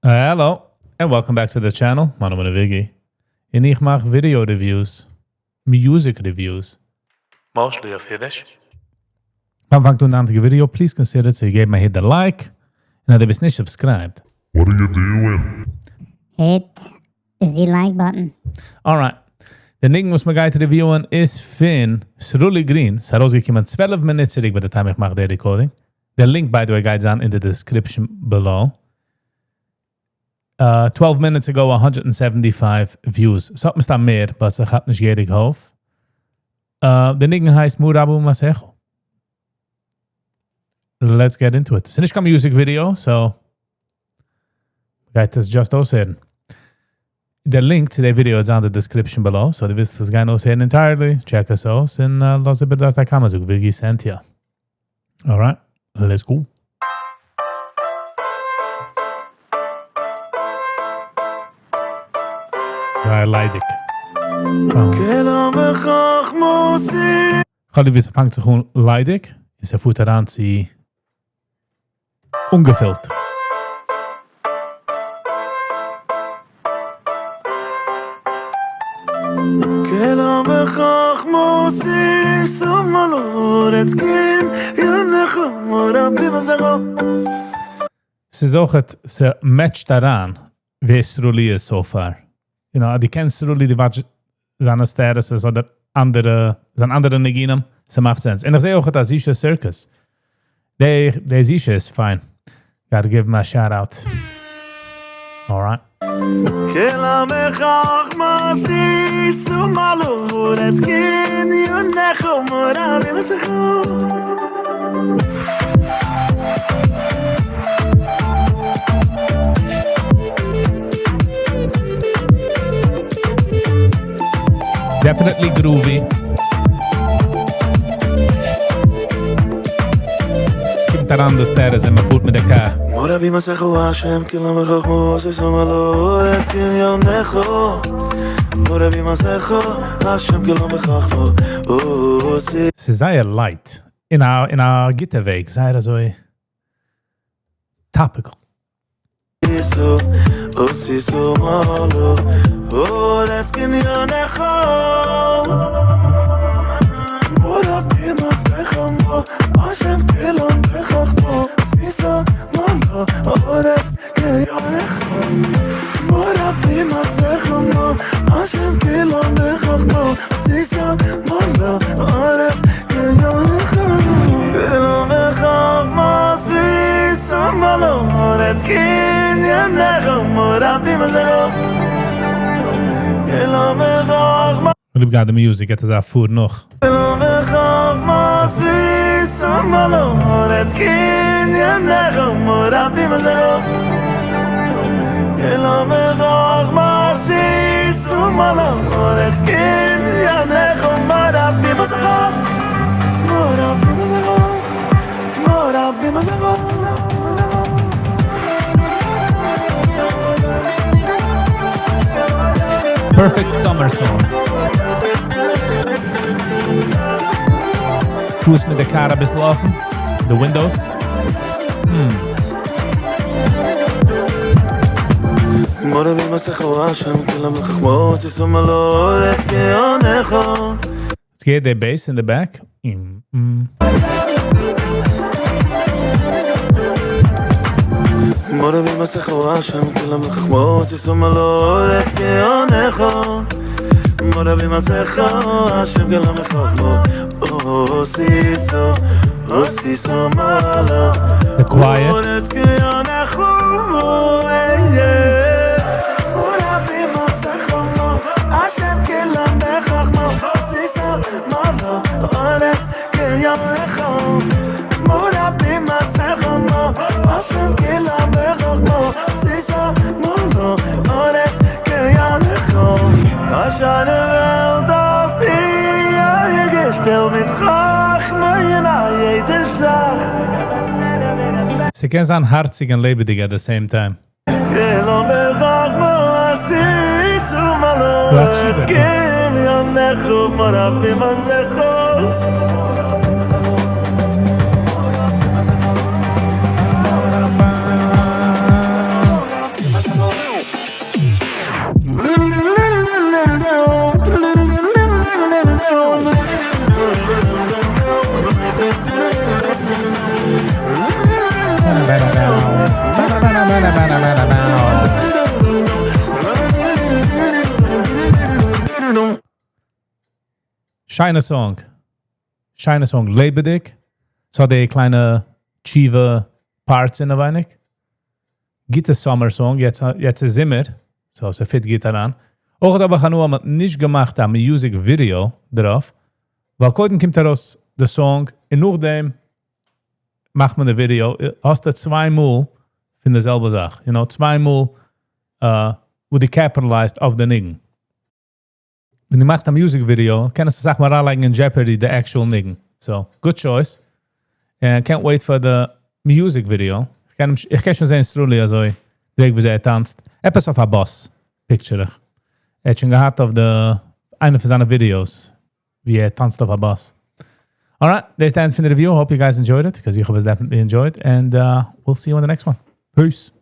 Hello, and welcome back to the channel. מיין נאמען איז Viggy. און איך מאך video reviews, music reviews. Mostly אויף אידיש. פאר מ'פאנגט אן די היינטיגע video, please consider צו געבן א hit the like, און אז דו ביסט נישט subscribed. What are you doing? Hit the like button. Alright. די ניגון וואס מ'גייט review ען איז פון Sruli Green. ס'איז ארויסגעקומען 12 מינוט צוריק ביי די time איך מאך די recording. די link by the way גייט זיין אין די description below. 12 minutes ago 175 views. ס'האט מסתם מער, but ס'כאפט נישט געהעריג אויף. די ניגון הייסט מה רבו מעשיך. Let's get into it. ס'איז נישט קיין music video, so גייט עס just אויסהערן. דער link צו די video איז אין די description below, so דו ווילסט עס גיין אויסהערן entirely, check עס אויס און לאז איבער דארט א comment, זאג Viggy sent ya. Alright, let's go. זייער ליידיג. כ'האב ליב ווי ס'פאנגט זיך אן ליידיג, און ס'פארט אריין צו אנגעפילט. ס'איז אויכעט, ס' match ט אריין ווער סרולי איז so far. You know, אז דו קענסט סרולי, דו watch סט זיינע statuses אדער אנדערע, זיין אנדערע ניגונים, ס'מאכט sense. און איך זעה אויכעט אז זישע Circus, די, די זישע איז פיין. Gotta give him a shout out. Alright. Definitely groovy. ס'קומט אריין די status און מ'פארט מיט די קאר. ס'איז זייער light. אין א אין א גוטע וועג. זייער אזוי topical. ליב געהאט די music, געט אזא פאר נאך. Perfect summer song. פארסט מיט די קאר אביסל אפן, די windows. עס גייט די bass אין די back. The quiet. ס'קען זיין הארציג און לעבעדיג at the same time. שיינע song. שיינע song, לעבעדיג. ס'האט די קליינע תשובה parts אינעווייניג. גוטע summer song, יעצט, יעצט איז זומער, so ס'fit גוט אריין. אויך האב איך הנאה, מ'האט נישט געמאכט א music video דערויף, ווייל קודם קומט ארויס די song, און נאכדעם מאכט מען די video, האסטו צוויי מאל פון די זעלבע זאך. צוויי מאל, וואו דו capitalized אויף די ניגון. ווען דו מאכסט א music video, קענסטו אסאך מאל אריינלייגן in jeopardy the actual ניגון. So, good choice. And can't wait for the music video. איך קען שוין זען Sruli אזוי, די וועג ווי ער טאנצט. עפעס אויף א bus, picture איך. ער האט שוין געהאט אויף די, איינע פון זיינע videos, ווי ער טאנצט אויף א bus. Alright, that's the end for the review. Hope you guys enjoyed it, because איך האב עס definitely enjoyed. And we'll see you in the next one. Peace.